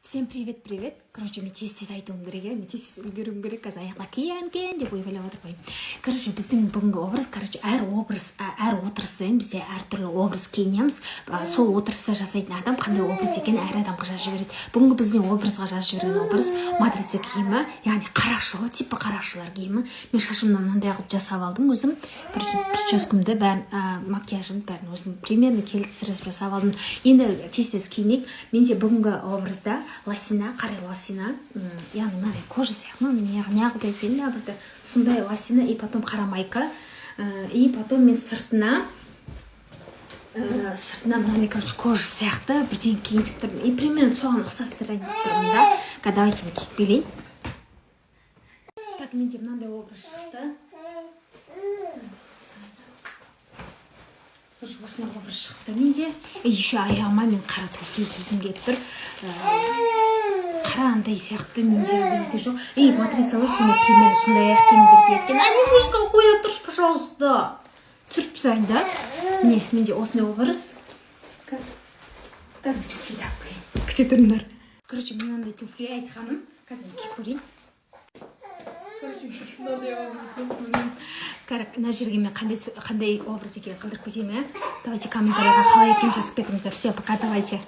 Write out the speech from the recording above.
Всем привет, привет! Короче, мен тез тез айтуым керек, иә, мен тез тез үлгеруім керек. Қазір аяғына киген екен деп ойбайлап жатыр ғой. Короче, біздің бүгінгі образ, короче, әр образ, әр отырыс сайын бізде әртүрлі образ киінеміз. Сол отырыста жасайтын адам қандай образ екенін әр адамға жазып жібереді. Бүгінгі біздің образға жазып жіберген образ — матрица киімі, яғни қарақшы ғой, типа қарақшылар киімі. Мен шашымды мынандай қылып жасап алдым өзім. Прическамды бәрін, макияжымды, бәрін өзім примерно келтіріп жасап алдым. Енді тез тез киінейік. Менде бүгінгі образда лосина, қара лосина, яғни мынандай кожа сияқты, ну, неғып екен бір сондай лосина, и потом қара майка, и потом мен сыртына мынандай, короче, кожа сияқты бірдеңе киейін деп тұрмын, и примерно соған ұқсастырайын деп тұрмын да. Давайте мен киіп келейін. Так, менде мынандай образ шықты. Короче, осындай образ шықты менде. И еще аяғыма мен қара туфли кигім келіп тұр. Қара андай сияқты менде андайды жоқ. И матрицалар сондай, примерно сондай аяқ киімдер киеді екен. Анимушка, қоя тұршы, пожалуйста, түсіріп тастайын да. Міне, менде осындай образ. Қазір туфли тағып келейін, күте тұрыңдар. Короче, мынандай туфли айтқаным, қазір мен киіп көрейін. Короче, менде мынандай образ. Мына жерге мен қандай образ екенін қалдырып кетемін, иә. Давайте, комментарийға қалай екенін жазып кетіңіздер. Все, пока, давайте.